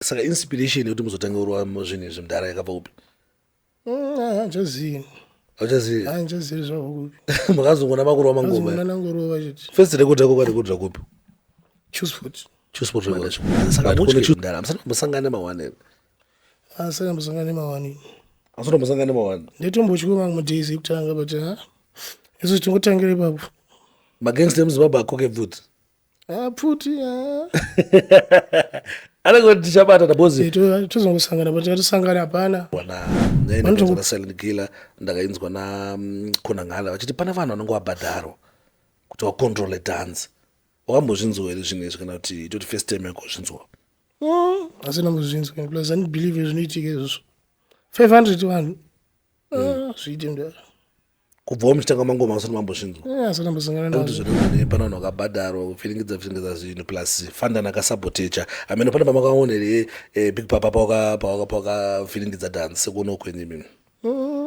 Saka inspiration yekuti muzotanga kurova zvinhu izvi mudhara yakabva kupi? Handichazivi. Hauchazivi? Handichazivi zvabva kupi. Makazongona makurova mangoma. Makazongona nangorova chete. First record yako wakarekodera kupi? Chuseport. Chuseport record. Saka mutye mudhara musati mambosangana nemahwani here? Asati ambosangana nemahwani. Asati ambosangana nemahwani. Nditombotya mamwe madays ekutanga but ha. Isu tingotangira ipapo. Magangster emuZimbabwe akoke pfuti. Ah, pfuti ah. Anenge kuti tichabata because Eh, tozongosangana but tatosangana hapana. Wana Silent Killer ndakainzwa na Khonangala vachiti pane vanhu vanenge vabhadharwa kuti vacontrole dance. Wakambozvinzwa here zvinhu izvi kana kuti itoti first time yako kuzvinzwa? Asi ndambozvinzwa plus andibelieve zvinoitika izvozvo. 500 vanhu. Ah, zviite mdara. Kubvawo muchitanga mangoma asati mambozvinzwa. Eh, asati ambosangana Kuti nazvo. zvino pane vanhu vakabhadharwa kupfiringidza pfiringidza zvinhu plus Fantan akasabotecha. Amene pane pamakaona here Big Papa pawakavhiringidza dance sekuonawo kwenyu imimi?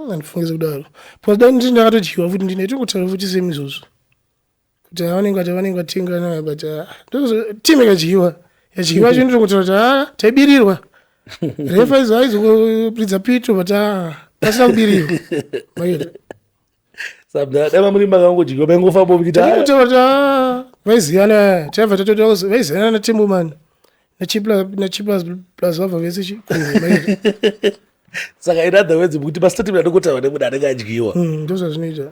Handifungi sekudaro. Because dai ndiri ndakatodyiwa futi ndine tongotaura futi same izvozvo. Kuti vanenge vati vanenge vatenga nayo but team ikadyiwa. Yadyiwa yacho ndinototaura kuti taibirirwa. Refa izo aizokuridza pito but pasina kubirirwa. Maita. Sabda dai mamuri makangodyiwa maingofamba muchiti ah. Taitotaura kuti vaiziyana taibva tatotaura vaiziyana naTembo man. NaChipla naChipla plus vabva vese chi. Maita. Saka in other words kuti pastatement anongotaura nemunhu anenge adyiwa. Ndozvazvinoita.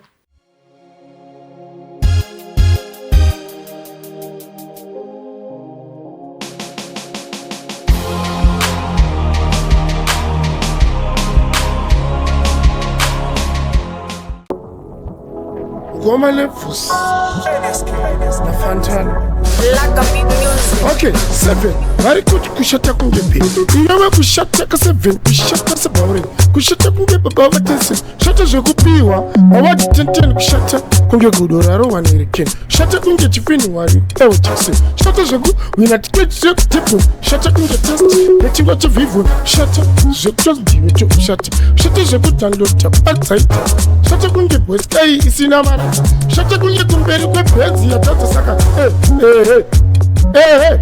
Goma Levus naFantana. Okay, seven. Vari kuti kushata kunge pe. Iwewe kushata ka seven, kushata sebhaure. Kushata kunge baba vatese. Shata zvekupiwa wavati tenten kushata kunge gudo rarohwa nerekeni shata kunge chipini wari ewo jackson shata zvekuhwina tiketi zvekutebho shata kunge test nechingwa chevhivho shata zvekutozdiwe chokushata shata zvekudownloada adzaita shata kunge bweskai isina marata shata kunge kumberi kwebhenzi yatadza saka eh, eh, eh, eh.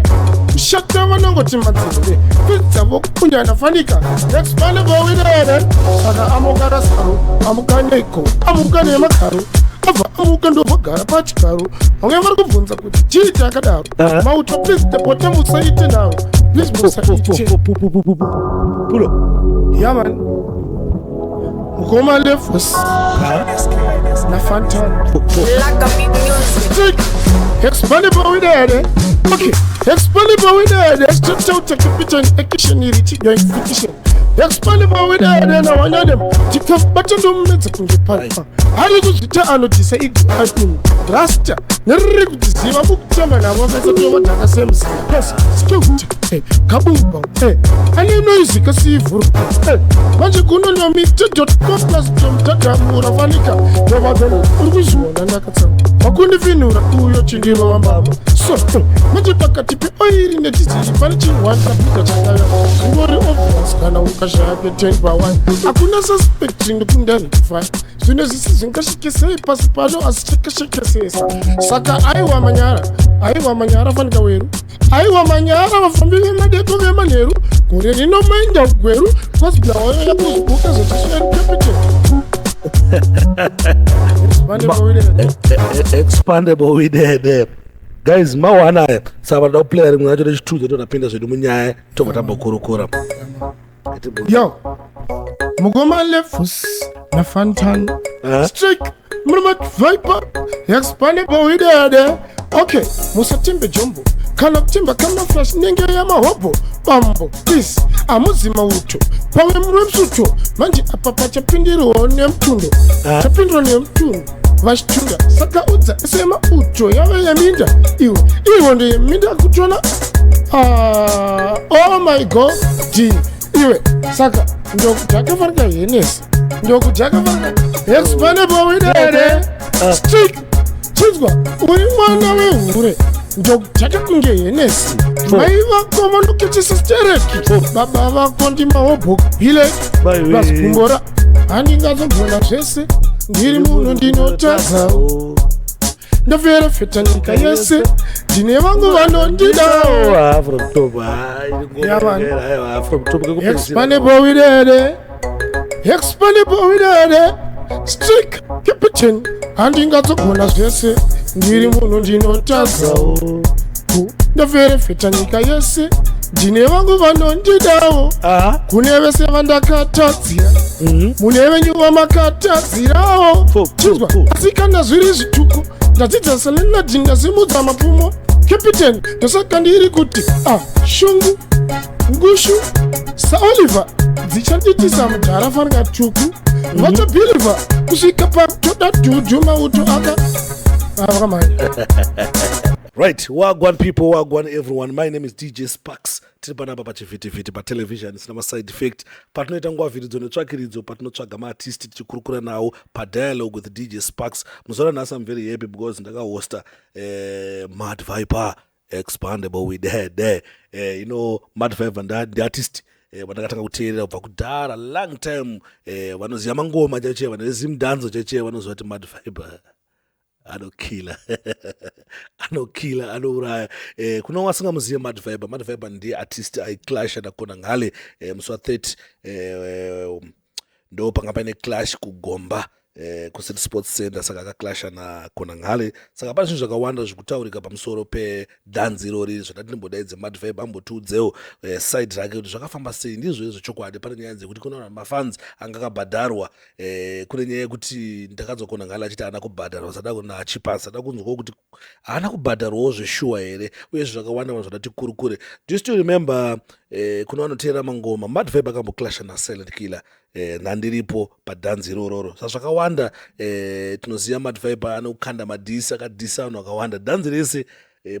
Kushata vanongoti madzimbe pedza vokunyana fanika expandable winere saka amuka rasaro amuka neko amuka nemakaro abva amuka ndobvagara pachigaro vamwe vari kubvunza kuti chii chakadaro mauto please tapota musaite navo please musaite Pulo. Yeah man. Mukoma Levels naFantan. Expandable with Okay, expandable with Straight out capitan action iri chigang fiction. Expandable with nawanya them. Tikabata ndomedza kunge papa. Ari kuzvita anotisa igo admin. Rasta neriri kutiziva kutamba navo vese tovadhaka sems. Yes, scout. Hey, kabumba. Hey, ane noise kasivhuru. Hey, manje kuno nomite.com plus tomtadamura fanika. Ndovadhona uri kuzviona ndakatsamwa. Wakundifinura uyo chindiro wambama. So, manje pakati peoiri netiziri pane chinhu one kapita chakaya. Zvingori obvious kana ukashaya pe 10 pa 1. Hakuna suspect ndikunda rectify. Zvino zvisi zvingasvikisei pasi pano asi chakashekesesa. Saka aiwa manyara, aiwa manyara fanika weru. Aiwa manyara vafambi vemadeko vemanheru. Gore rino mainda kugweru, cause bulawayo yakuzvibuka zvetisweri capital. Expandable widede. Guys, mawana aya. Saka vanoda kuplaya rimwe racho rechitudzo totapinda zvedu munyaya tobva tambokurukura. Yo, Mukoma Lefus naFantan. Strike, Murmat Viper, Expandable widede. Okay, musatimbe jombo. Kana kutimba kama flash nenge yamahobho bambo please amuzi mauto pamwe muri wemusuto manje apa pachapindirwawo nemutundo chapindirwa nemutundo vachitunda saka udza ese mauto yave yeminda iwe ihondo yeminda kutona oh my god iwe saka ndokudhakafarika henesi ndokudhakafarika expandable widere stick chinzwa uri mwana wehure ndokudhaka kunge henesi mai vako vanokechesa stereki baba vako ndimahobhokbile vasigumbora handingazogona zvese ndiri munhu ndinotadza ndafera feta nyika yese ndine vangu vanondidawo From top. Yeah, man. Expandable we there. Expandable we there. Stick, keep it in. Handingatsogona zvese, ndiri munhu ndinotadzawo. Ndaferefeta nyika yese, ndine vangu vanondidawo. Kune vese vandakatadzira, mune venyu vamakatadzirawo. Chinzwa, asi kana zviri zvituko, ndadzidza salenadi, ndasimudza mapfumo. Captain, ndosaka ndiri kuti a shungu ngushu saOliver dzichanditisa mudhara faringa tuku vatobhilivha kusvika patoda dhudhu mauto aka vakamhanya. Right, wagwan people, wagwan everyone. My name is DJ Sparks. Tiri panapa pachivhitivhiti patelevision isina maside effect, patinoita nguva vhiridzo netsvakiridzo, patinotsvaga maartist tichikurukura nawo padialogue with DJ Sparks. Muzuva ranhasi I'm very happy because ndakahosta Mad Viper, Expandable with there. Mad Viper ndiartist vandakatanga kuteerera kubva kudhara, long time. Vanoziva mangoma chaicho, vane zimdanzo chaicho, vanoziva kuti Mad Viper anokila, anokila, anouraya. Kuna wasingamuzive Mad Viper, Mad Viper ndiye artist aiclasha naKhonangale musi wa30. Ndo panga paine clash kuGomba, kuCity Sports Center. Saka akaclasha naKhonangale. Saka pane zvinhu zvakawanda zvikutaurika pamusoro pedhanzi irori. Zvandati ndimbodaidze Mad Viper ambotiudzewo side rake kuti zvakafamba sei. Ndizvo izvo chokwadi, pane nyaya dzekuti kuna vanhu mafans anga akabhadharwa. Kune nyaya yekuti ndakanzwa Khonangale achiti haana kubhadharwa. Sada nachipasa sada kunzwawo kuti haana kubhadharwawo zveshuwa here, uye zvo zvakawanda vanhu zvada tikurukure. Do you still remember, kuna vanoteera mangoma, Mad Viper akamboclasha naSilent Killer nhandiripo padhanzi irororo? Saka zvakawanda, tinoziva Mad Viper anokanda madiss, akadhisa vanhu vakawanda dhanzi rese.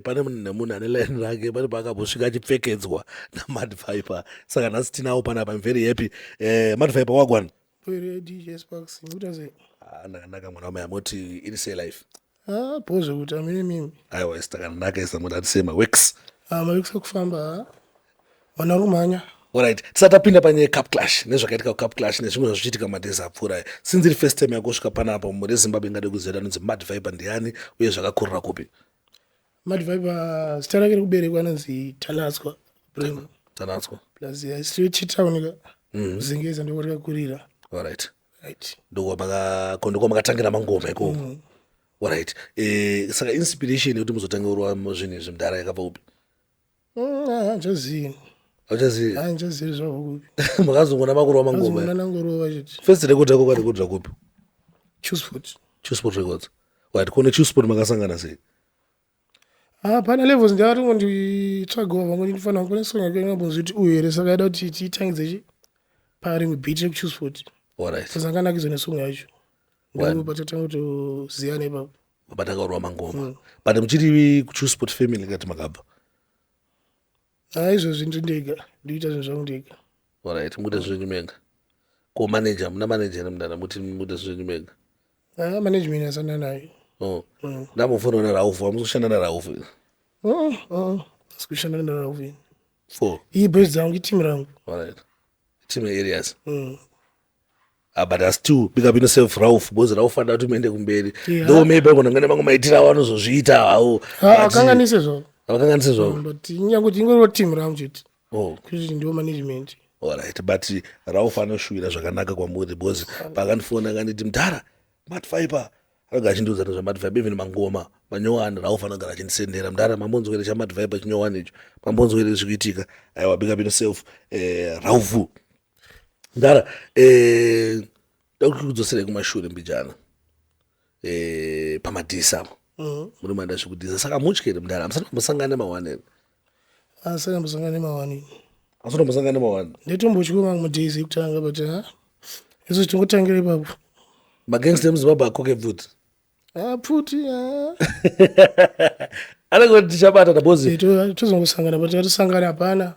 Pane munhu nemunhu ane line rake, pane paakambosvika achipfekedzwa naMad Viper. Saka nhasi tinawo panapa. I'm very happy. Mad Viper, wagwan? Poire DJ Sparks, ngikuita sei? Ah, ndakanaka mwana wamai. Amoti iri sei life? Ah, bho zvekuti amine mimi. Aiwa, isi takanaka isa munhu ati sei maworks? Ah, maworks akufamba, ha. Vana vari kumhanya. Alright, tisati tapinda panyaya yecup clash nezvakaitika kucup clash nezvimwe zvazvichiitika madays apfuura, since iri first time yakusvika panapa, mhuri yeZimbabwe ingade kuziva anonzi Mad Viper ndiani uye zvakakurira kupi? Mad Viper, zita rake rekuberekwa anonzi Tanatswa Brem. Tanatswa. Plus isiri Chitown ka. Zengeza ndiko rakakurira. Alright. Right. Ndiko makatangira mangoma ikoko. Alright, saka inspiration yekuti muzotanga kurova zvinhu izvi, mudhara, yakabva kupi? Ah, njazivi. Auchazivi? Ah, njazivi zvabva kupi. Makazongona makurova mangoma? Azongona nangorova chete. First record yako ukarekodera kupi? Chuseport. Chuseport Records, right. Kone Chuseport makasangana sei? Ah, pana levels ndakatongonditsvagawo vamwe ndifanira kune song yake ingambonzi kuti uyu here, saka yaida kuti tiitangidze chi parimwe beat rekuChuseport. Saka anganakidzwa nesong yacho. Ndipo patatanga kutoziyana ipapo. Patanga kurova mangoma, but muchiri kuChuseport family kati makabva? Ah, izvozvi ndiri ndega, ndikuita zvinhu zvangu ndega. Alright, mukuita zvenyu mega. Ko manager, muna manager here, mudana, muti mukuita zvenyu mega? Ah, management asana nayo. Oh. Ndambofonera naRaufu, hamusi kushanda naRaufu? Asi kushanda naRaufu. Four. Iyi boys dzangu, iteam rangu. Alright, team areas. Ah, but I still big up yourself, Ralph, because Ralph anoda kuti muende kumberi. Though maybe angona ngane mamwe maitiro avo anozozviita hawo. Akanganise zvavo. Avakanganise zvavo. But nyange kuti ingoriwo team rangu chete. Oh. Kuti ndiwo management. Alright, but Ralph anoshuvira zvakanaka kwamuri, because paakandifona akanditi, "Mudhara, Mad Viper," anogara achindiudza nezvaMad Viper, even mangoma manyowani Ralph anogara achindisendera, "Mudhara, mambonzwere chaMad Viper chinyowani icho? Mambonzwere zvikuitika?" Aiwa, big up yourself, Ralph. Mudhara, dakuti kudzoserei kumashure mbijana, pamadhisa apo. Muri manda zvekudhisa, saka mutye here, mudhara? Hamusati mambosangana nemawani here? Asati ambosangana nemawani. Hamusati mambosangana nemawani? Nditombotya mamwe madays ekutanga, but ha, izvo tingotangira ipapo. Magangster emuZimbabwe akoke pfuti? Ah, pfuti, ah. Anenge kuti tichabatana bozi. Tozongosangana, but tatosangana hapana,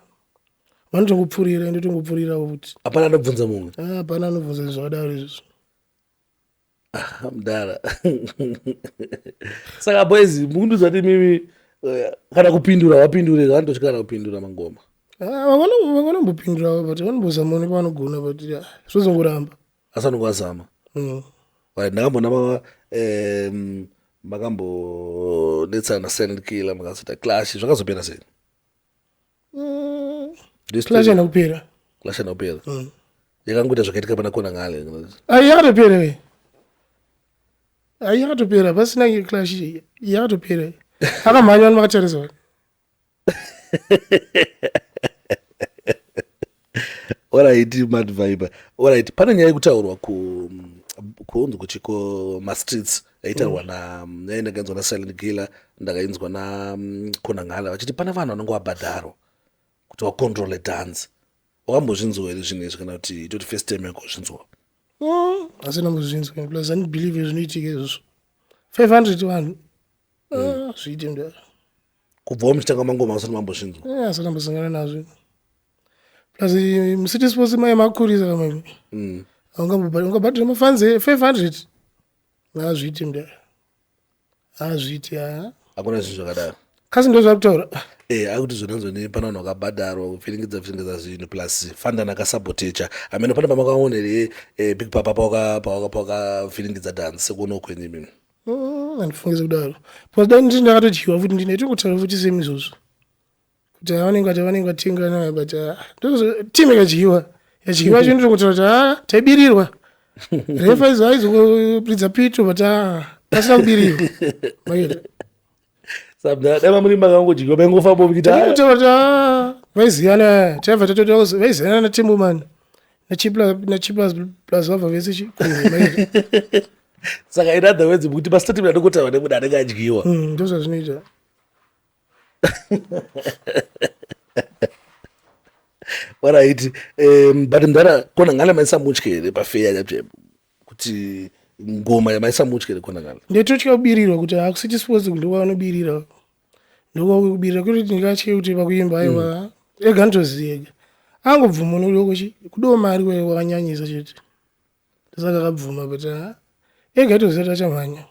vanotongopfurira, ndotongopfurirawo futi. Hapana anobvunza mumwe? Ah, hapana anobvunza zvakadaro izvozvo. Mudhara, saka boys mukundiudza kuti mimi kana kupindura wapindure, vanototya kana kupindura mangoma? Ah, vanombopindurawo, but vanombozama nepavanogona, but ah, zvozongoramba. Asi vanonge vazama. Right, ndakambona makambonetsana naSilent Killer, makazoita clash. Zvakazopera sei? Mm. Clash haina kupera. Clash haina kupera. Yakangoita zvakaitika pana Kona Ngale. Ai yakatopera we. Ai yakatopera pasina clash yakatopera. Akamhanya vanhu vakatarisa. Alright, Mad Viper. Alright, pane nyaya yekutaurwa ku kunzi kuchiko mastreets yaitaurwa na yayi ndakainzwa na Silent Killer, ndakainzwa na Khona Ngala vachiti pane vanhu vanonge vabhadharwa kuti vacontrole dance. Wakambozvinzwa here zvinhu izvi kana kuti itoti first time yako kuzvinzwa? Asi ndambozvinzwa plus andibelieve zvinoitika izvozvo. 500 vanhu. Ah, zviite mdara. Kubvawo muchitanga mangoma usati mambozvinzwa? Eh, asati ambosangana nazvo. Plus mucity sports mai makurisa kamwe. Ungabhadhara mafans 500. Hazviiti mdara. Hazviiti ha. Hakuna zvinhu zvakadaro. Kasi ndo zvakutaura. Eh, akuti zvona zvone pane vanhu vakabhadharwa kupfiringidza pfiringidza zvinhu plus Fantan akasabotecha. Hameno pane pamakaona here eh, Big Papa pawakavhiringidza dance sekuonawo kwenyu imimi. Handifungi sekudaro. Because dai ndiri ndakatodyiwa futi ndine tongotaura futi same izvozvo. Kuti vanenge vati vanenge vatenga nayo but team ikadyiwa. Yadyiwa cho ndinototaura kuti ah taibirirwa. Refa izo aizokuridza pito but ah pasina kubirirwa. Maita. Sabda dai mamuri makangodyiwa maingofamba muchiti ah. Kutaura kuti ah vaiziyana taibva tatoti vaiziyana naTimbo man. Nachipla nachipla plus vabva vese chi. Maita. Saka in other words kuti mastatement anongotaurwa nemunhu anenge adyiwa. Ndozvazvinoita. Alright. But mdara kona ngale maisamutye here pafeya chaipo kuti ngoma yamaisamutye here kona ngale? Ndetotya kubirirwa kuti hakusiti sports ndokwavanobirira. Ndokwakubirira kuti ndingatye kuti pakuimba aiwa ega nditoziva ega. Angobvuma unoda kudawo mari wakanyanyisa chete. Ndosaka akabvuma but ega aitoziva kuti achamhanya.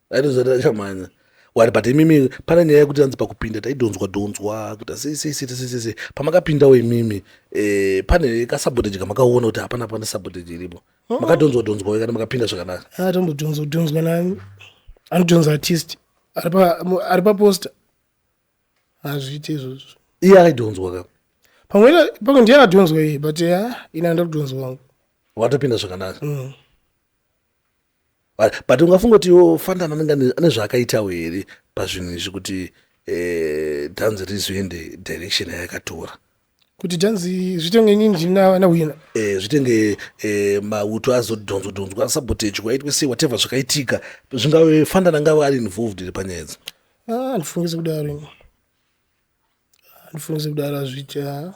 Aitoziva kuti achamhanya. Wari but imimi pane nyaya yekuti hanzi pakupinda taidhonzwa dhonzwa kuita sei sei sei sei sei sei. Pamakapindawo imimi eh, pane kasabotage kamakaona kuti hapana pane sabotage iripo. Makadhonzwa dhonzwa kana makapinda zvakanaka. Ah, tombodhonzwa dhonzwa nani? Anodhonza artist ari pa poster. Hazviite izvozvo. Iye akaidhonzwa ka. Pamwe pamwe ndiye akadhonzwa iye but ya ini handina kudhonzwa wangu. Watopinda zvakanaka. But ungafunga kuti iwo Fantan anenge ane zvaakaitawo here pazvinhu izvi kuti eh, dhanzi rizoende direction yayakatora. Kuti dhanzi zvitenge inini ndini nawina. Eh, zvitenge eh, mauto azodhonzwa dhonzwa asabotejwa aitwe sei whatever zvakaitika zvingave Fantan angave ari involved here panyaya idzi? Ah, handifungi sekudaro ini. Handifungi sekudaro hazviiti ah.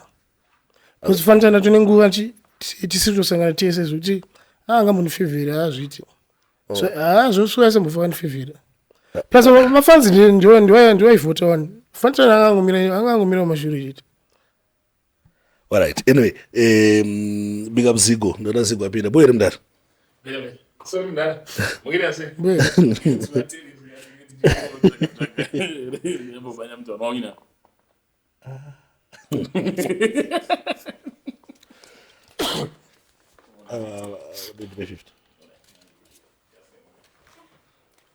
Because Fantan atone nguva tisiri kutosangana tese zvekuti ah angambondifevhera hazviiti. So ah zvoswera sembofa kandifevhera. Plus mafans ndiwaivhota wani. Fantan angangomira kumashure chete. Alright. Anyway, big up Zigo. Ndoda Zigo apinda. Boy here mudara. Sorry mudara. Mukira sei? Boy.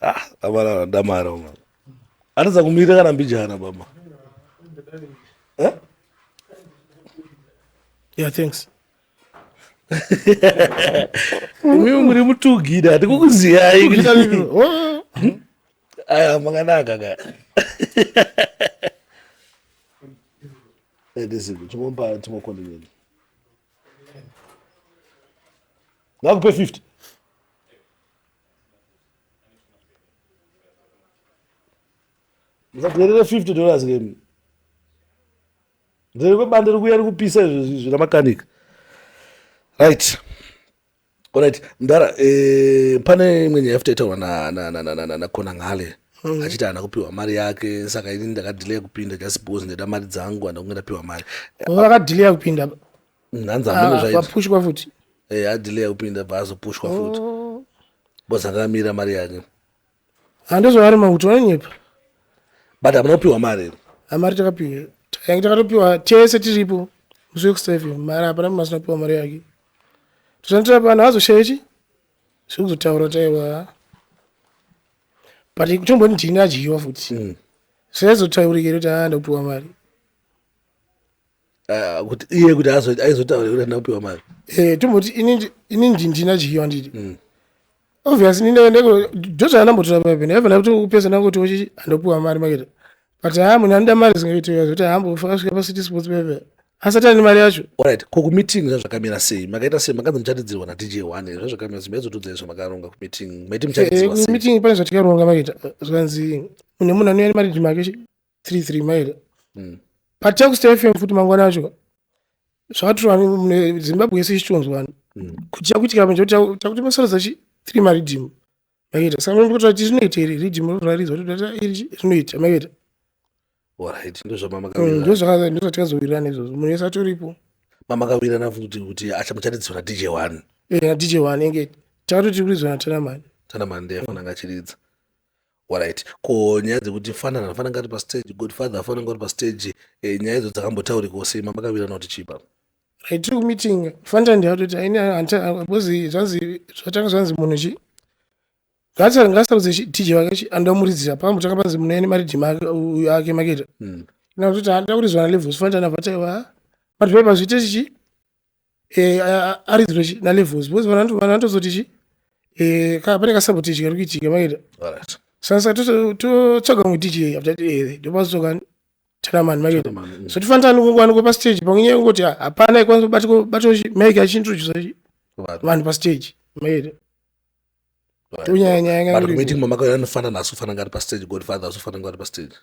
Ah, abana damara uma. Anza kumira kana mbijana baba. Eh? Yeah, thanks. Mimi muri mutugida hatikukuziyai. Aya makanaka ka. Eh, this is chimomba chimokonde. Ngakupe 50. Musadherere 50 dollars kemi. Ndiri kwebande rikuuya rikupisa izvo izvi ramakanika. Right. Alright, mdara eh, pane imwe nyaya futi yaitaurwa na na na na na, na Khona Ngale. Achiti haana kupiwa mari yake saka ini ndakadhileya kupinda just because ndaida mari dzangu handina kunge ndapiwa mari. Vakadhileya kupinda. Hanzi hameno Ah, zvaita. Vapushwa futi. Eh, adhileya kupinda bva azopushwa futi. Oh. Because anga amira mari yake. Handizvo vari mauto vanonyepa. But hamuna kupiwa mari here? Mari takapiwa. Tainge takatopiwa tese tiripo. Musi wekuseven mari hapana munhu asina kupiwa mari yake. Tozvandira pano hazoshaya chi? Zvekuzotaura kuti aiwa. But kutomboni ndini adyiwa futi. Zvaizotaurika kuti haa ndakupiwa mari. Ah, kuti iye kuti aizotaura kuti handina kupiwa mari. Eh, tomboti ini ndina dyiwa nditi. Obvious ini ndeko Jojo anambotora pape ndaifanira kuti kupesa ndangoti ochi andopiwa mari maketa. But haa munhu anoda mari zingaitiwa zvekuti haambofa akasvika paCity Sports pape asati ane mari yacho. Alright, ko kumeeting zvazvakamira sei? Makaita sei? Makanzi muchatidzirwa naDJ One here? Zvazvakamira sei? Maizotiudzai zvamakaronga kumeeting. Maiti muchatidzirwa sei? Kumeeting pane zvatikaronga maita. Zvikanzi mune munhu anouya nemari make 3 3 maita. But takuStar FM futi mangwana acho zvakatorwa Zimbabwe yese ichitonzwa kuti chakuitika manje kuti takuti masarodza chi 3 mariddim maita. Saka munokuti kuti rinoita here riddim raridzwa kuti iri rinoita maita. Alright, ndozvamamakawirirana. Ndozvatikazowirirana izvozvo. Munhu wese atoripo. Mamakawirirana futi kuti achamuchatidzirwa naDJ One. Eh, naDJ One enge takatoti kuridzwa naTanaman. Tanaman ndiye afanira anga achiridza. Alright. Ko nyaya dzekuti Fanana afanira anga ari pastage, Godfather afanira anga ari pastage, nyaya idzo dzakambotaurikawo sei? Mamakawirirana kuti chii pano? Right, tiri kumeeting. Fanana ndiye atoti haini hanti because zvanzi zvatanga zvanzi munhu chi ngasarudze chi DJ wake chi andomuridzira pambotanga panzi munhu ane mariddim ake uyu ake maketa. Ina kuti handa kuridzwa na Levels Fanana abva aiwa. But paper zviite chichi aridzwe chi na Levels because vanhu vanotozoti chi pane ka sabotage kari kuitika maketa. Alright. Saka totsvaga mumwe DJ after ndopazotsoka Tanaman maketa. Tanaman. So tifanira kungowanikwa pa stage pamwe nyaya yekungoti hapana ikwanisa kubatwa chi mic achiintroduce chi vanhu pa stage maketa. Tonyanya nyaya But yanga kumeeting mamakawirirana anofanana asi ufanira anga ari pastage, Godfather asi ufanira anga ari pastage.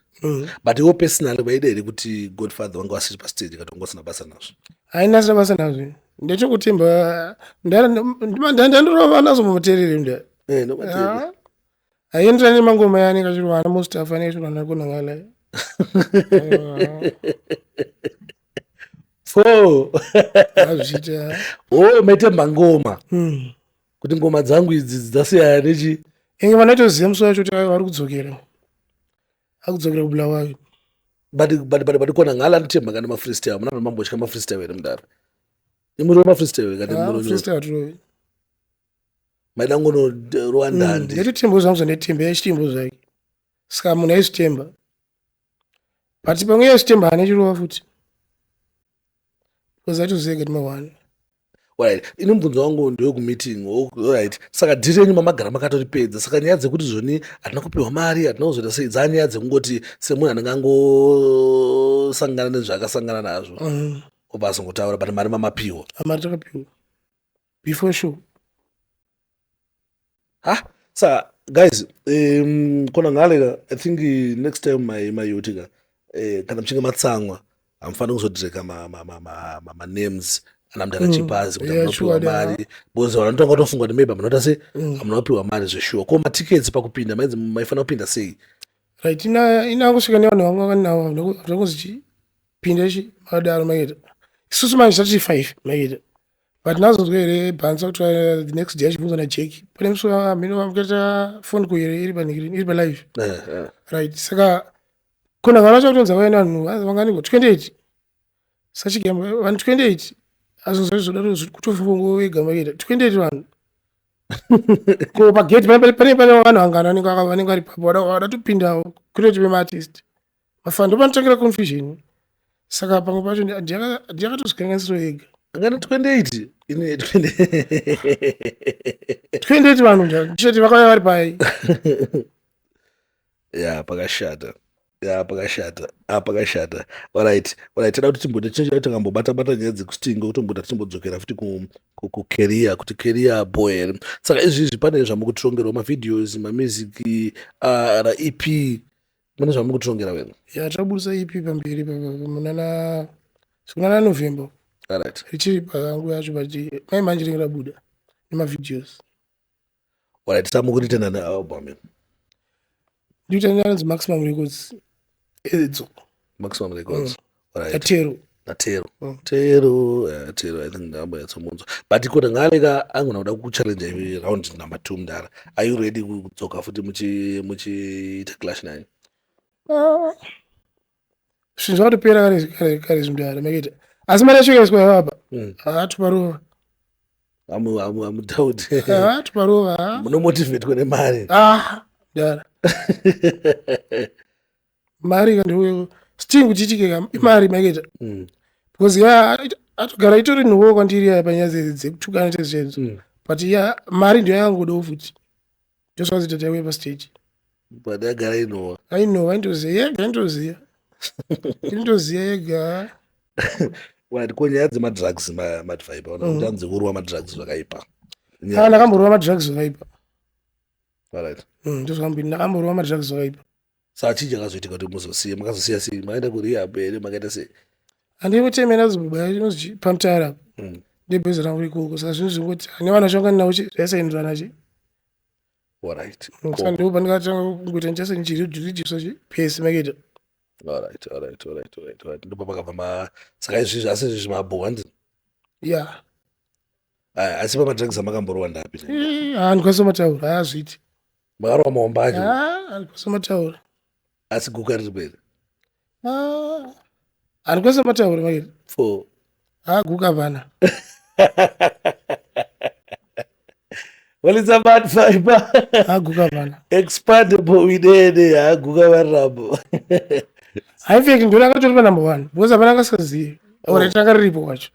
But iwo personally waida here kuti Godfather vanga vasiri pastage kana vanga vasina basa nazvo? Haina asina basa nazvo. Ndechekutemba ndandorova nazo mumaterere mnda. Nomaterere. Haienderani nemangoma yaanenge achirwa ana Mustafa anenge achirwa naKonangala. Four. Azviita. Oh, maitemba ngoma. Kuti ngoma dzangu idzi dzasiyana nechi. Inge vanotoziva musi wacho kuti vari kudzokera. Akudzokera kuBulawayo. But Konangala anotemba kana mafreestyle. Muna mambotya mafreestyle here mudaro? Imuri wemafreestyle kana muri Freestyle atirovi. Maida ngono rova ndandi. Ndetotemba zvangu zvandetemba yachitembo zvake. Saka munhu aizvitemba. But pamwe yachitemba haana chirova futi. Because aitoziva kuti mahwani. Alright, ini mubvunzo wangu ndewekumeeting. Alright, saka dhiri renyu mamagara makatoripedza. Saka nyaya dzekuti zvoni hatina kupiwa mari, hatina kuzoita sei, dzanyaya dzekungoti semunhu anenge angosangana nezvaakasangana nazvo. Obva azongotaura, but mari mamapiwa. Mari takapiwa. Before show. Ha? Saka guys, Konangale, I think next time my yotika kana muchinge matsamwa hamufaniri kuzodireka ma names ana mudhara Chipazi kuti hamunopiwa mari because vanhu vanotanga kutofunga kuti maybe hamunoita sei, hamunopiwa mari zveshuwa. Ko matickets pakupinda mainzi maifanira kupinda sei? Right, inangosvika nevanhu vamwe vakanavo zvakunzi chi pinda chi makadaro maita. Isusu manje tati 5 maita. But nazonzwa here bhanza kuti the next day achibvunzwa naJack. Pane musi wamhino vamukaita phone call here iri panhikiri iri palive. Right, saka kona vana vacho kutonzi vauya nevanhu vanganiko 28. Sachigamba vanhu 28 azonzwa zvoda kutofunga wega maita 28 vanhu. Ko pagate pane vanhu vangani vanenge vari papo vada topindawo kutoti vemaartist. Mafana ndopanotangira confusion. Saka pamwe pacho ndiyakatozvikanganisiro ega. Angana 28 ini 20 28 vanhu ndichati vakauya vari pai. Ya, pakashata. Ya, pakashata. Ah, pakashata. Alright. Alright, tada kuti timboita chinhu takambobata bata nyaya dzekuStingo kutombota tichimbodzokera futi ku career kuti career boy here. Saka izvizvi pane zvamukutirongerawo mavideos, mamusic, ra EP mune zvamukutirongera wena? Ya, taburitsa EP pamberi munana kunana November. Alright. Richiri panguva yacho but mai manje ringe rabuda nemavideos. Alright, samukuita nani album? Ndikuita nanzi Maximum Records edzo. Maximum Records. Alright. Natero. Natero. Tero, Tero, I think ndamboyatsomunzwa. But kona ngaleka angona kuda kuchallenge iwe round number 2 mudara. Are you ready kudzoka futi muchiita clash naye? Ah. Zvinhu zvakatopera kare kare kare zvimudara maita. Asi mari yacho ikaiswa ivapa. Tuparova. Amu doubt. Ah, tuparova. Munomotivatwa nemari. Ah, mudara. Mari kandiwe Sting kuti ichike imari maita. Because ya atogara itori nhuwo kwandiri ya panyaya dzekutukana chezvedzo. But ya mari ndiyo yangodawo futi. Ndosvazita taiuya pastage. But yagara inowa. Ainowa indoziva yega indoziva. Indoziva yega. Right, ko nyaya dzemadrugs madvibe ona kuti anzi kurwa madrugs zvakaipa. Ah, ndakamborova madrugs zvakaipa. Alright. Ndozvambiri ndakamborova madrugs zvakaipa. Saka chii chakazoitika kuti muzosiya makazosiya sei makaenda kurehab here makaita sei? Handinotemera zibaba inonzi pamutara apa. Ndebhezi rangu ikoko saka zvinhu zvingoti ane vana vachanga nawo chi zvaisaenderana chi. Alright. Saka ndipo pandakatanga kungoita ndichase ndichirijiswa chi pesi makaita. Alright, alright, alright, alright, alright. Ndipo pakabva ma saka izvizvi asi izvizvi mabho hanzi. Yeah. Aya, asi pamadrugs amakamborowa ndapi? Handikwanisa mataura, haazviiti. Makarova maomba acho. Handikwanisa mataura. Asi guka riri kweri. Handikwanisa mataura mairi. For Guka hapana. Well, it's a bad fiber. Guka hapana. Expandable winene, haguka varamo. In fact, ndona akatori pa number 1 because hapana akasingazivi. Or tanga riripo wacho.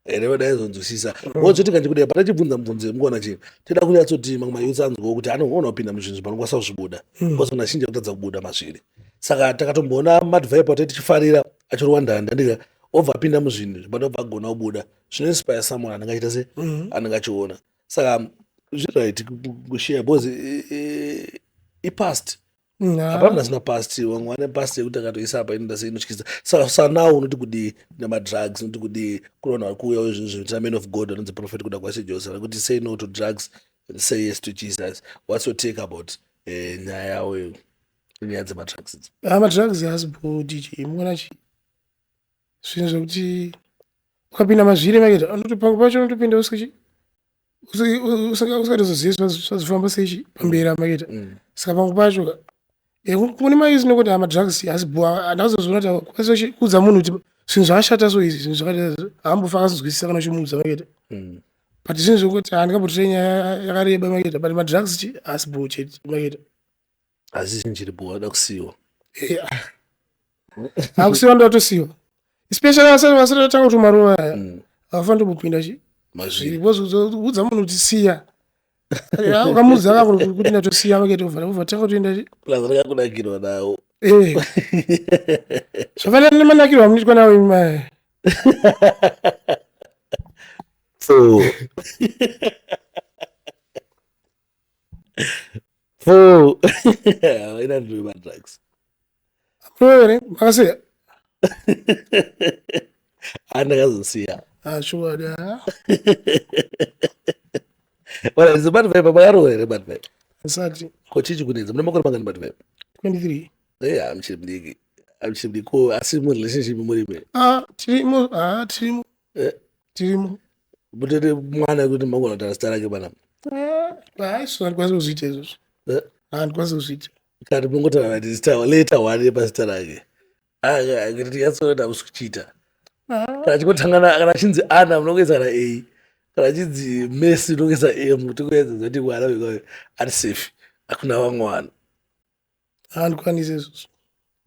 Ere vadaizonzwisisa. Wozoti kanje kudai patachibvunza mubvunzo yemukuona chii. Toda kunyatsoti mamwe mayouths anzwawo kuti anoona kupinda muzvinhu zvinokwanisa kuzvibuda. Because munhu azhinji akutadza kubuda mazviri. Saka takatomboona Mad Viper tati tichifarira achirova ndanda ndika obva apinda muzvinhu but obva agona kubuda. Zvinoinspire someone anenge achiita se anenge achiona. Saka zviright kushare because ipast. Hapana munhu asina past, vamwe vane past yekuti akatoisa apa inoita sei inotyisa. Saka sanawo unoti kudii nemadrugs, unoti kudii kune vanhu vari kuuya izvozvo zvinoita man of God anonzi prophet kuda kwaShe Jose arikuti say no to drugs and say yes to Jesus. What's your take about nyaya yawo iyo nyaya dzemadrugs idzi? Madrugs haasi bho DJ, muona chi zvinhu zvekuti ukapinda mazviri maita unotopanga pacho unotopinda usikachi usingatozozivi zvazvifamba sei pamberi amaita. Saka pamwe pacho kune maisi nekuti amadrugs haasi bho, handazozviona kuti kuudza munhu kuti zvinhu zvakashata so izvi zvinhu zvakadai haambofa akazonzwisisa kana uchimuudza maita. But zvinhu zvekuti handingambotori nyaya yakareba maita, but madrugs chi haasi bho chete maita. Asi chinhu chiri bho ada kusiyiwa. Hakusiyiwa ndoatosiyiwa. Especially vasati vatanga kuti maruva aya havafaniri kumbopinda chi mazviri. Because udza munhu kuti siya. Ukamuudza kako kuti ndatosiya makete ubva tanga kutoenda chi. Plus rakakunakirwa nawo. Zvafanana nemanakirwo amunoitwa nawo imi maya. So Four. Ina ndiri madrugs. Amurove makasiya? Andakazosiya. Sure da. Wala is bad vibe makarova here bad vibe? Asati. Ko chichi kunetsa mune makore mangani bad vibe? 23. Eh, amuchiri mudiki. Amuchiri mudiki. Ko asi mu relationship muri me? Tirimo, tirimo. Tirimo. Mutete mwana kuti mangwana kuti zita rake pana. Hayi, handikwanisi kuzviita izvozvo. Handikwanisi kuzviita. Kati mungotaura kuti zita later one pazita rake. Kuti tinyatsoona hamusi kuchiita. Kana achingotangana kana achinzi Ana munongoisa kana A. Kana achinzi Messi unongoisa M tingoedza kuti mwana uyu ari safe. Hakuna vamwe vanhu. Handikwanisi izvozvo.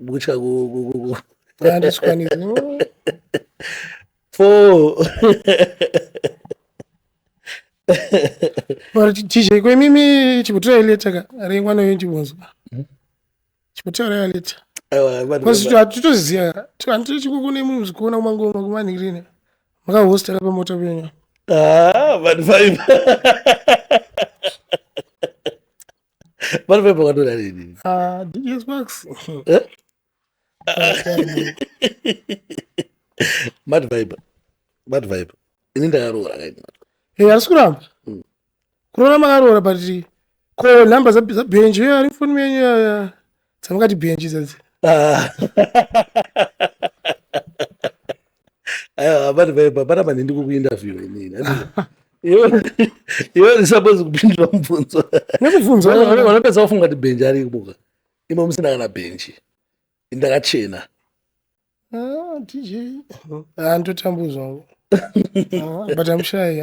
Kutya ku Handikwanisi. Four. Mara DJ kwemimi chibutora leta ka remwana uyu chibonzo. Chibutora leta. Aiwa, vanhu Because hatitoziva. Handiti kune munhu kuona kumangoma kumanhirini. Makahosta pamota penyu. Vanhu five. Vanhu five vakatoda nini? DJ Sparks. Mad vibe. Mad vibe. Ini ndakaroora kaini. Harisi kuramba. Kuroora makaroora but ko nhamba dzaBhenji ari mufoni menyu dzamakati Bhenji dzadzi. Aiwa, Mad vibe pana manhindi kukuinterview inini. Iwe uri supposed kupindura mubvunzo. Nekubvunza. Vanopedza kufunga kuti Bhenji ari kubuka. Imo musina kana Bhenji. Ndakachena. DJ. Ndotambudzwa. But I'm shy,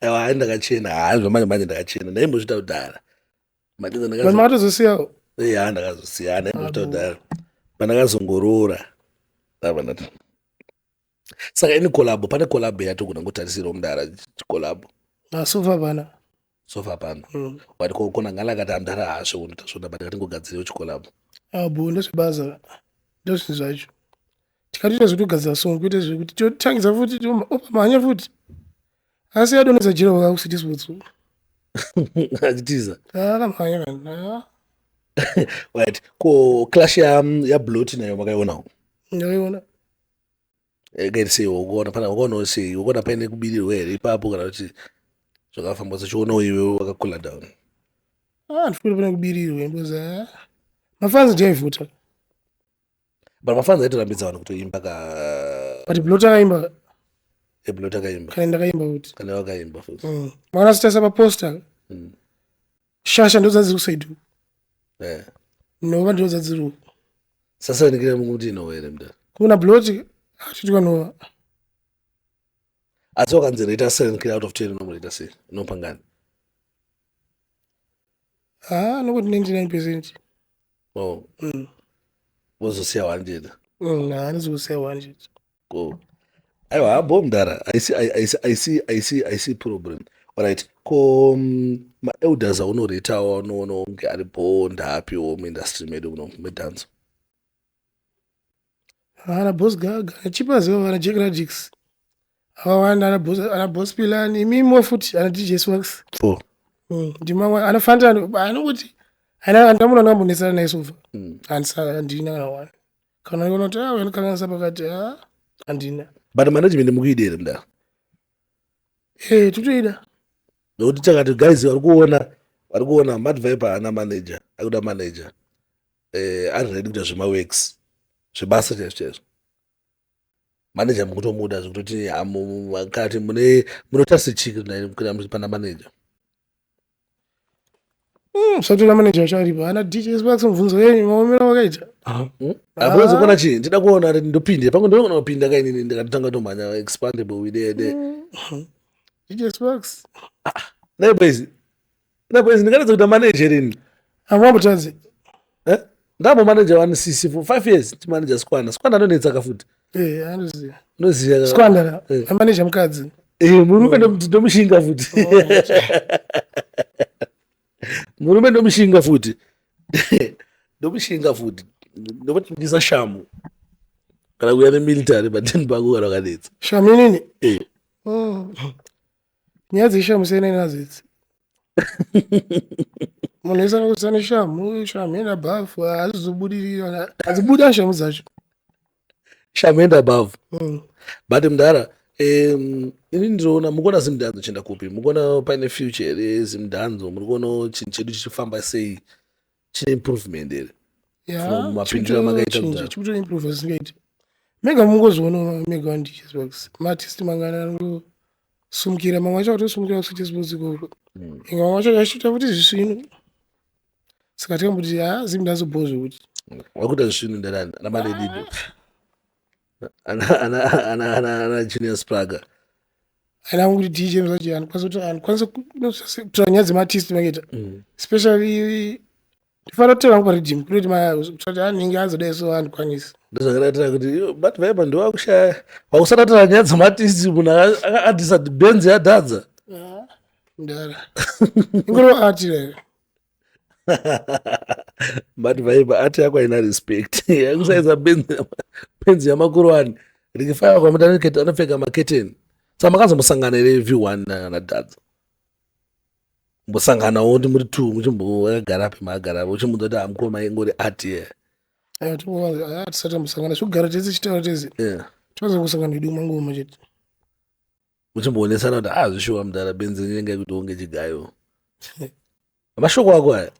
Aiwa, hai ndakachena. Hai zvamanje manje ndakachena. Ndaimbozviita kudhara. Matiza But makatozosiyawo. Yeah, ndakazosiya. Ndaimbozviita kudhara. Pandakazongoroora. Ndabva ndati. Saka ini collabo, pane collabo yatogona kungotarisirawo mudara, collabo? So far pana. So far pana. But kona ngala akati amudara haasvo unotasvona, but ngatingogadzirewo chicollabo. Abo ndezvebasa, ndozvinhu zvacho. Tikatoita zvekutogadzira song, kuite zvekuti totangidza futi, opamhanya futi, asi adonedza jira waka kuCity Sports. Achitiza. Akamhanya kani. Right, ko clash yaBlot nayo makaionawo? Ndaiona. Kaiti sei wakuona pana, wakaonawo sei? Wakaona paine kubirirwa here ipapo, kana kuti zvakafamba sechionawo iwe wakakula down? Ah, ndifuna pane kubirirwa, because ah, mafans ndiaivhota. But mafans aitorambidza vanhu kutoimba ka. But Blot akaimba. EBlot akaimba. Kana ndakaimba futi. Kana wakaimba futi. Mwana sitasa paposter. Shasha ndo dzadziri kuside. Nova ndo dzadziri uku. Sasanikira mukuti inowa here, mudara? Kuna Blot achitwa nova. Asi wakanzi rate Silent out of 10, unomureta sei? Unopangani? Ah, nokuti 99%. Oh. Wozosiya 100? Handizosiya 100. Ko aiwa, habo mudara, haisi haisi haisi haisi haisi problem. Alright, ko maelders aunoretawo, anoona kunge aripo, ndaapiwo muindustry medu muno medance? Ana Boss Gaga, ana Chipaziva, ana Jack Radix akawanda, ana Boss Pilani, imimo futi, ana DJ Swax. Oh. Ndimamwe ana Fantan anokuti ana andamuna ndambonetsana naye so far. Handina kana one, kana iona kuti ah, anokanganisa pakati, ah, handina. But management mukuida here, mudara? Eh, totoida. Nokuti takati guys, vari kuona Mad Viper haana manager, akuda manager, ari ready kuita zvemaworks, zvebasa chaizvo chaizvo. Manager mukutomuda zvekutoti kati mune munotarisa chii kuna pana manager? Zvatora manager wacho aripo, ana DJ Sparks, mubvunzo yenyu maomero wakaita. Hamuwezi kuona chii? Ndida kuona kuti ndopinde pamwe, ndinogona kupinda kainini, ndikatotanga tomhanya expandable widede. DJ Sparks. Nai boys, nai boys, ndingatadza kuita manager ini? Hamwambotadzi. Eh? Ndambo manager wani sisi for 5 years, timanager Squanda. Squanda anonetsaka futi. Eh, anoziva. Unoziva. Squanda. Amanager mukadzi. Eh, murume ndomushinga futi. Murume ndomushinga futi, ndomushinga futi, ndomutindisa shamu kana kuya nemilitary pateni pako kana wakanetsa. Shamu inini? Eh. Nyaya dzeshamu siyanai nadzo idzi. Munhu wese anokusa neshamu, shamu enda bhafu, hazizobudirira, hadzibuda shamu dzacho. Shamu enda above. But mudhara, ini ndinoona, mukuona Zimdancehall chienda kupi? Mukuona paine future here Zimdancehall? Muri kuona chinhu chedu chichifamba sei? Chine improvement here? From mapindiro amakaita kudhara. Chikutoimprove zvisingaiti. Mega mungozviona mega wandichizbox maartist mangana anongosumukira, mamwe acho akatosumukira kuCity Sports ikoko. Inga mamwe acho achiita kuti zvisvinu, saka tikamboti ha, Zimdancehall bho zvekuti. Wakuita zvinhu ndarani ana Madedido, ana Junior Spraga. Aina kuti DJ mzachi anokwanisa kutora nyaya dzemaartist makaita. Especially ndifanira kutora pariddim kunoti kuti anenge azodai, so handikwanisi. Ndozvakaratira kuti yo, but vaipa ndowakushaya wakusatatora nyaya dzemaartist, munhu akaadhisa benzi yadhadza. Ndara ingoro art here. But vaipa ati yako haina respect, yakusaisa benzi yamakuruwani rikifaya kwamuti anopfeka maketeni. Saka makazombosangana here V1 nadhadza? Mbosanganawo kuti muri two, muchimbogara pe makagara, uchimuudza kuti hamukoma, ingori art here? Tisati tambosangana, zvekugara tese chitaura tese. Tiwanza kusangana hedu mangoma chete. Muchimboonesana kuti ah, zvishuwa mudhara, benzi rinenge kuti unge chigayo. Mashoko ako aya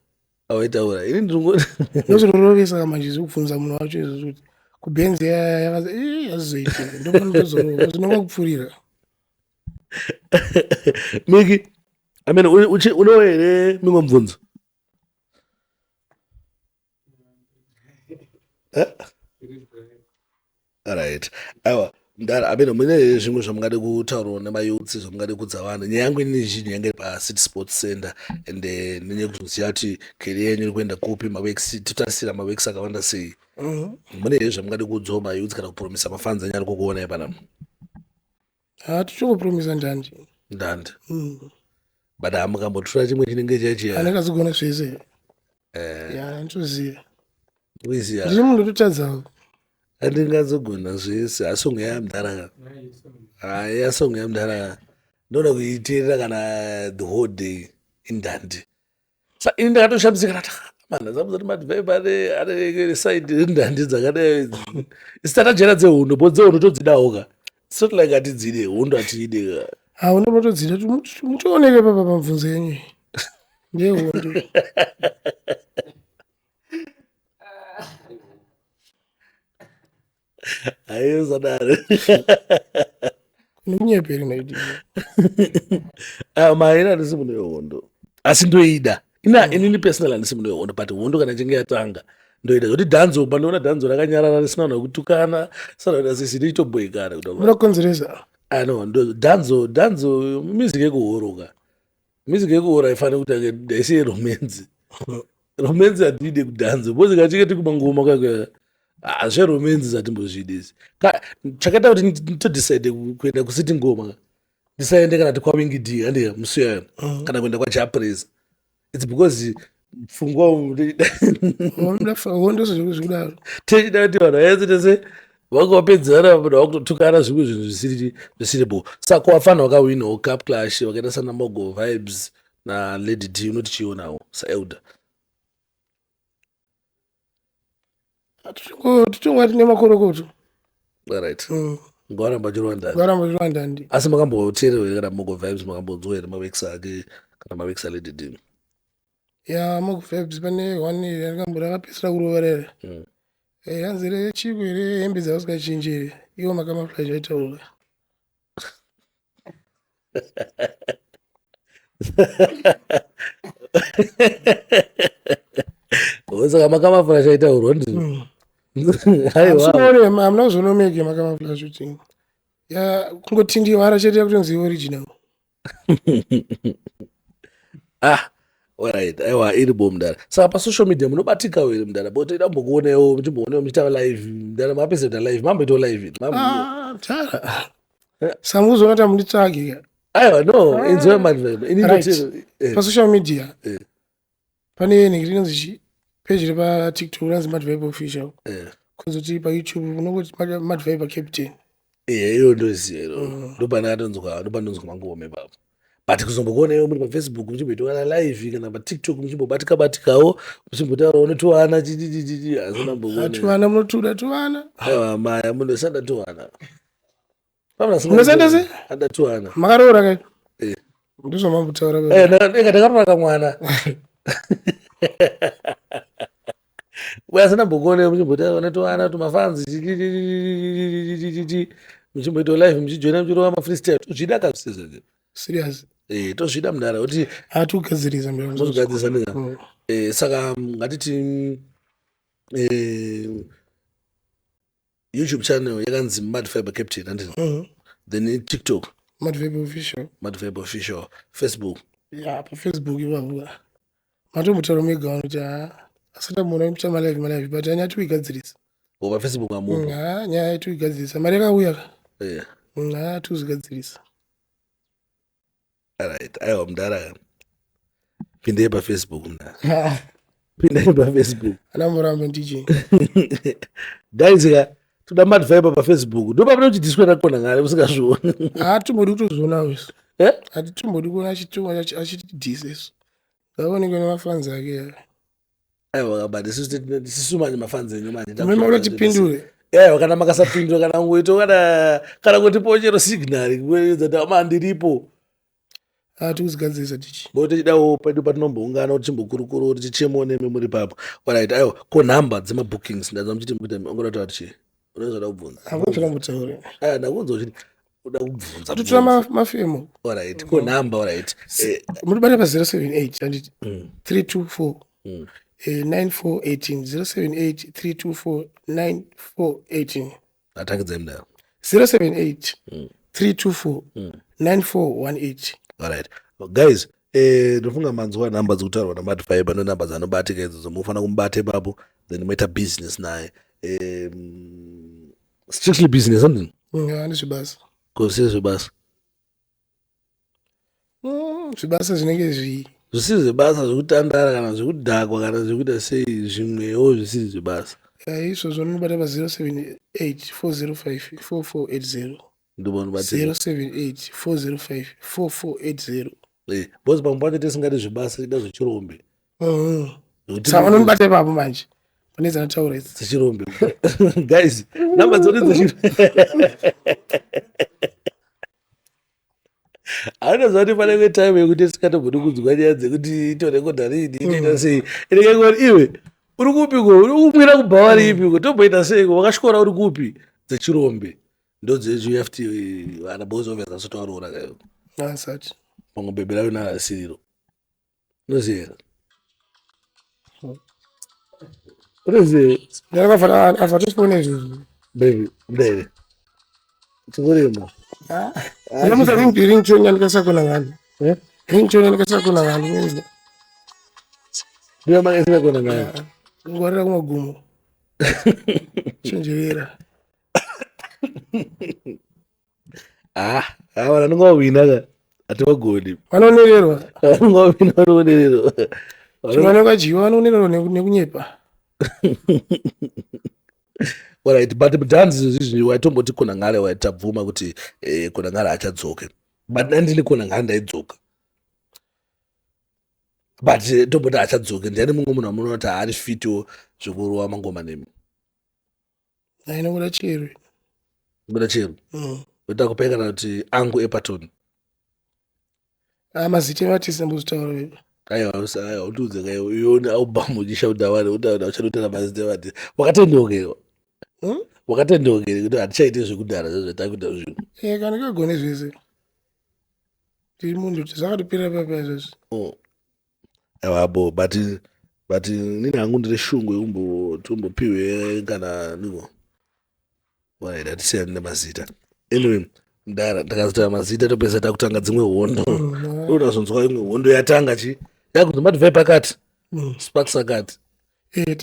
awaitaura, ini ndinongo Ndozvinorovesa manje, zvekubvunza munhu wacho izvo kuti kubhenzi yazoitika, ndopanotozorova zvinonga kupfurira. Miki, I mean, unewo here mimwe mubvunzo? Eh? Alright, aiwa mudhara, amene mune zvimwe zvamungade kutaurawo nemayouths, zvamungade kudza vanhu? Nyaya yangu inini zhinji yange iri paCity Sports Center, and nenye kuzoziva kuti career yenyu iri kuenda kupi, maworks totarisira maworks akawanda sei. Mune here zvamungade kuudzawo mayouths kana kupromisa mafans enyu ari kukuonai panapa? Ha, tichongopromisa ndandi. Ndandi. But hamukambotura chimwe chinenge chechiya. Anenge azogona zvese. Eh. Ya, nditoziva. Uiziya. Ndiri munhu ndototadzawo. Andingazogona zvese asi song yamdhara ka. Hayi yasong yamdhara. Ndoda kuiteerera kana the whole day indandi. Sa ini ndakatoshamisika ndati ah, man azamuza kuti madvibe ane ane side ndandi dzakadai idzi. Isu tatajaira dzehondo bo dzehondo todzidawo ka. It's not like hatidzide hondo hatiide ka. Hauna matodzida mutooneke papa pamubvunzo yenyu iyi. Ndehondo. Hayi usadaro. Nekunyeperi maidi. Ah, maina handisi munhu wehondo asi ndoida ina inini personal handisi munhu wehondo but hondo kana ichinge yatanga ndoida zvoti dhanzo pandiona dhanzo rakanyarara risina vanhu vekutukana risina vanhu sisi ndichitobhoikana kuti Muda kukonzeresa. Ah, no dhanzo dhanzo music yekuhoroka music yekuhora haifaniri kutange haisi yeromance romance hatiide kudhanza because kachinge tiri kumangoma kaka ah, zveromance zvatimbozvidi izvi chakaita kuti nditodecide kuenda kusiti ngoma ndisaende kana ti kwawingi d handi musi uyayo kana kuenda kwajapres its because pfungwa Hondo zvekudaro. techida kuti vanhu vaenze tese vanga vapedzana vanhu vakutotukana zvimwe zvinhu zvisiri zvisiri bo saka wafana wakawinawo cup clash vakaita sana mogo vibes nalady d unoti chionawo saelder. Tichongova tine makorokoto. Alright. Ngawaramba achirova ndandi. Ngawaramba achirova ndandi. Asi makamboteererwa here kana Mogo Vibes makambonzwa here maworks ake kana maworks aLady D? Ya Mogo Vibes pane one rakambo rakapedzisira kurova rere. Eh, hanzi re chiko here hembe dzavasikachinji here iwo makamaflash aitaura. Saka makamaflash aitaurwa ndizvo. Aiwa. Hamuna kuzoona mege makamaflash kuti ya kungotindiwara chete yakutonzi original. Ah, alright. Aiwa iri bo mudara. Saka pa social media munobatikawo here mudara? Bo toida kumbokuonewo, muchimbooneo muchitava live. Mudara mapedza kuita live, mamboitawo live. Ah, mudara. Samuzoona kuti hamunditsvagi ka. Aiwa no, enjoy my life. Ini Right. Pa social media. Pane nhingi rinonzi chi page repa TikTok ranzi Mad Vibe Official. Kuzoti pa YouTube unongoti Mad Vibe Captain. Eh, iyo ndoziva iro. Ndopane atonzwa, ndopandonzwa mangoma ipapo. But kuzombokuonewo muri paFacebook muchimboita kana live kana paTikTok muchimbobatika batikawo muchimbotaurawo netuwana chichichichi asina mbokuona. Tuwana munotuda tuwana. Aiwa maya munosanda tuwana. Munosanda se? Ada tuwana. Makaroora kai? Eh. Ndizvo mambotaura. Eh, ndakaroora kamwana. Asina mbokuona muchimbotaura netuwana tumafanzi chichichichichichichi muchimboitawo live muchijoina muchirova mafreestyle tozvida kabisa. Serious. Eh, tozvida mudara kuti hatigadzirisa mudara. Tozvigadzirisa ndika. Eh, saka ngatiti eh YouTube channel yakanzi Mad Fiber Captain handiti? Then TikTok Mad Fiber Official. Mad Fiber Official, Facebook. Yeah, pa Facebook ipapo. Matombotaura mega vanoti ha asati amboona kuita malive malive but anyaya tikuigadzirisa. O pa Facebook amupo. Ha nyaya tikuigadzirisa mari yakauya ka. Yeah. Ha tikuzigadzirisa. Alright, aiwa mudhara. Pindei pa Facebook mudhara. Pindei pa Facebook. Anamboramba DJ. Guys ka toda Mad Viber pa Facebook. Ndo pamene uchidhiswa nakona ngare usingazvioni. Hatimbodi kutozviona isu. Eh? Hatimbodi kuona achitumwa achitidhisa isu. Ngaonekwe nemafans ake. Aiwa but isusu manje mafans enyu manje. Mema unotipindure. Aiwa kana makasapindura kana ngoito kana kana kutipo chero signal kuedza kuti ama ndiripo. Hatikuzigadzirisa tichi. Bo tichidawo pedu patinomboungana kuti timbokurukura kuti tichemo nemi muri papo. Alright, aiwa ko number dzema bookings ndanzwa muchiti mukuita ungoda kutaura kuti chii? Unenge uda kubvunza. Hakuna zvandambotaura. Aya ndakunzwa uchiti uda kubvunza. Totora mafemo. Alright, ko number alright. Munobata pa 078 handiti 324 9418 078 324 9418. Atangidzai mudaro. 078 324 9418. Alright. Guys, ndofunga manzwa number dzikutaurwa naMad Viber ndo number dzanobatika idzodzo munofanira kumubata ipapo then moita business naye. Strictly business handini? Handizvo basa. Ko zvisiri zvebasa? Zvebasa zvinenge zvii? Zvisiri zvebasa zvekutandara kana zvekudhakwa kana zvekuita sei zvimwewo zvisiri zvebasa. Izvozvo unobata pa 078 405 4480. Ndobanobatira. 078 405 4480. Eh, because pamwe pacho tisingadi zvebasa tida zvechirombe. Saka unonibata ipapo manje. Pane dzanotaura idzi. Dzechirombe. Guys, number dzoti dzechirombe. Anoziva kuti pane imwe time yekuti tisikatombodi kunzwa nyaya dzekuti itorekodha riini itoita sei. Inenge ingori iwe uri kupiko uri kumwira kubhawa riipiko tomboita seiko wakasvikora uri kupi dzechirombe ndodzechiyuya futi vana boys obvious asati waroora kayo. Asati. Pamwe bhebhi rayo narasiriro. Unoziva? Unoziva? Ndakafana afatosipone izvozvo. Baby, ndere. Chingorimo. Ah. Ndinomusa ring ring chonya ndikasakona ngani. Eh? Ring chonya ndikasakona ngani. Ndiyo manga isina ngani. Ngwarira kumagumo. Chenjerera. Ah, ah vanhu vanonga vawina ka. Hativagoni. Vanonererwa. Vanonga vawina vanonererwa. Vanonga vadyiwa vanonererwa nekunyepa. Alright, but dance izvi waitomboti Konangale waitabvuma kuti eh, Konangale achadzoke. But ndandini Konangale ndaidzoka. But tomboti achadzoke ndiani mumwe munhu amunoona kuti haari fitiwo zvekurova mangoma nemi? Ainobuda chero. Kubuda chero. Ndoda kupai kana kuti angu epaton. Ah, mazita evatisi ndambozvitaura bebe. Aiwa, aiwa, undiudze ka iwe iwe album uchishauda vanhu utaura uchanotaura mazita evatisi. Wakatendeuka iwe. Wakatendeuka here kuti hatichaite zvekudhara zvezvatakuita zvinhu. Eh, kana kagone zvese. Ndiri munhu kuti zvakatopera papa izvozvi. Oh. Aiwa bo but nini hangu ndine shungu yekumbopiwe kana niko. Right, hatisiyani nemazita. Anyway, ndara ndakazotaura mazita topedza takutanga dzimwe hondo. Unozonzwa imwe hondo yatanga chi yakunzi madivai pakati. Sparks akati. Eh,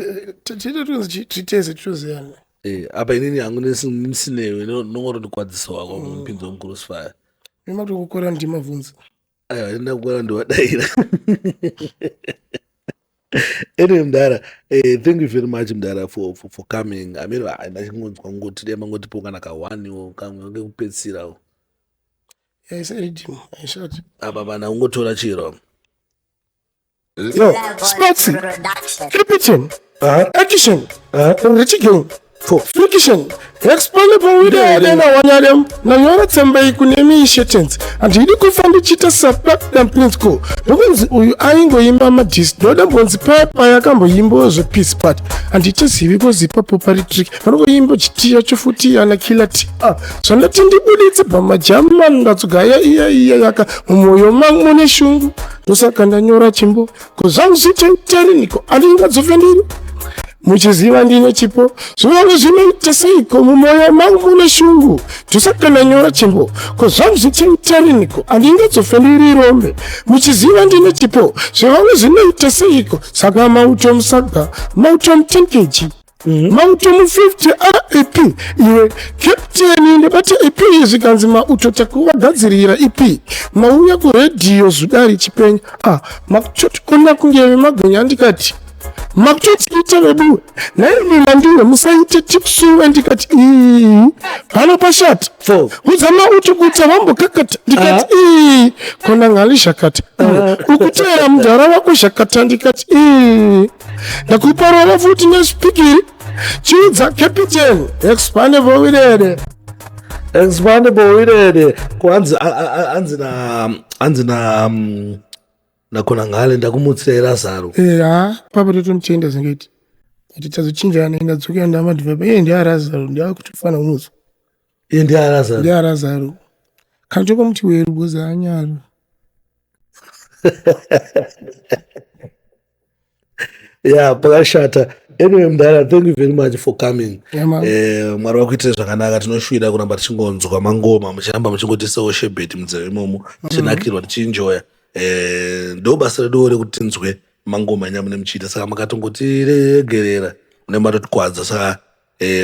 tiite tunzi titese titoziyana. Eh, apa inini hangu ndisinewe nongorondikwadziso wako mupinzi wemucrossfire. Mima kutokukora ndimabvunza. Aiwa, ndinoda kukora ndovadaira. Anyway, Mdara, thank you very much, Mdara, for coming. I mean, ndachingonzwa ngoti dai mangotipo kana ka1 kamwe kekupedzisirawo. Yeah, it's redeem. I shot. Apa vana ungotora chiro. Yo, Sparksy, Captain, Action, Richie Gang, Friction, Expandable Widena Wanyadem, Nanyora Tsembe Kunemi Shetens, and he could find the cheetah Sabak Prince Ko. Ndokunzi uyu aingoimba madhisi ndodambonzi paya paya akamboimbawo zvepeace part handichazivi kozi ipapo pari trick vanongoimba chitiya chofuti ana killer t ah zvandati ndibuditse pamajama ndatsogaya iya iya yaka mumwoyo mangu mune shungu ndosaka ndanyora chimbo ko zvangu zvichaitariniko handingadzofe ndiri muchiziva ndine chipo zvivangu zvinoita seiko mumwoyo mangu mune shungu ndosaka ndanyora chimbo ko zvangu zvichaitariniko handingadzofe ndiri rombe muchiziva ndine chipo zvivangu zvinoita seiko saka mauto musaga mauto mu10 kg mauto mu50 rap iwe captain ndabata ep zvikanzi mauto takuvagadzirira ep mauya kuredhiyo zuda richipenya ah makutotikona kunge vemagwenya ndikati makutotiita veduwe naimi mandiwe musaite tikusuwe ndikati ii pano pashata Four. udza mauto kuti vambokakata ndikati ii kona ngali zvakati ukuteera mudhara wako zvakata ndikati ii ndakupa rova futi nesipikiri chiudza captain expandable wirere Expandable wirere. Ko hanzi hanzi na hanzi na nakhona ngale ndakumutsira Lazaro. Ha papo totomuchenda zingeti ati tazochinjana ndadzokera ndamadhivapa iye ndiarazaro ndiakutofana umutswa Iye ndiye Lazaro. Ndiarazaro kana tokomuti weru because anyaro. Yeah, pakashata. Anyway, Mdara, thank you very much for coming. Yeah, man. Mwari vakuitire zvakanaka. Tinoshuvira kuramba tichingonzwa mangoma muchiramba muchingotisawo shebheti munzeve imomo tichinakirwa tichinjoya. Ndo basa reduwo rekuti tinzwe mangoma enyu amune muchiita saka makatongotiregerera mune matotikwadza saka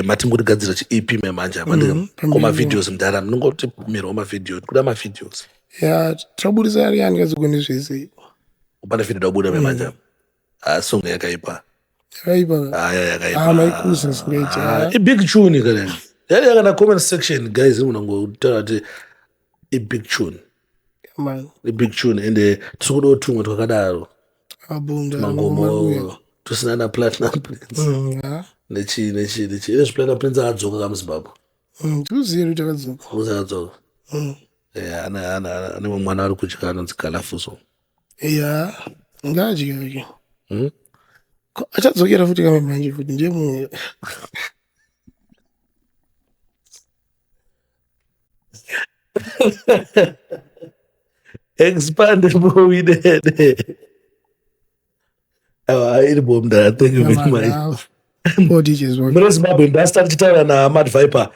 Matingotigadzira chi-EP memanje apa, mm ko mavideos, mudhara, munongotibvumirwa mavideo? Tikuda mavideos. Ya, taburitsa ari yani kadzigoni zvese. Pane video dabuda memanje apa. Ah, song yakaipa. Yakaipa. Aya yakaipa. Ah, maikuza singaiti. Ah, ibig tune kana yari yakana. Comment section, guys, munongotaura kuti ibig tune. Man. Ibig tune, ende tiri kudawo tumwe twakadaro. Abunda. Mangomo tusina na Platinum Prince nechi nechi nechi. Ine zviPlatinum Prince akadzoka kamuZimbabwe. Tikuziva kuti akadzoka. Uzi akadzoka. Eh, ane mumwe mwana ari kudya anonzi Galafuso. Ya, ngaadye ke. Achadzokera futi kamwe manje, futi ndiye mumwe. Expandable Widede. Aiwa, iri bho, mudhara, thank you very much. Four DJs work. Mune Zimbabwe, ndasita tichitaura naMad Viper.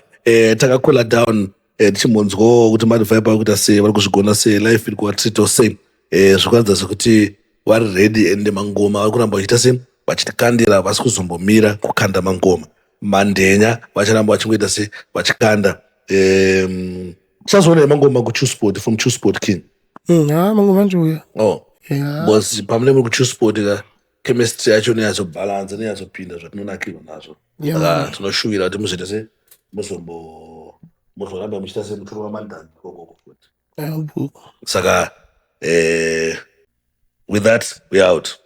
Takakula down, tichimbonzwawo kuti Mad Viper vari kuita sei, vari kuzvigona sei, life iri kuvatreatawo sei. Zvikuratidza sekuti vari ready, ende mangoma vari kuramba vachiita sei, vachitikandira, vasi kuzombomira kukanda mangoma. Mandenya vacharamba vachingoita sei, vachikanda. Tichazoona mangoma kuChillspot, from Chillspot King. Ha, mangoma anouya. Oh. Ya. Because pamune muri kuChillspot ka, chemistry yacho inonyatsobhalansa, inonyatsopinda zvatinonakirwa nazvo. Yeah. Saka tinoshuvira kuti muzoita se muzombo muzoramba muchiita se mutorova mandani ikokoko futi. Bhuku. Saka with that, we out.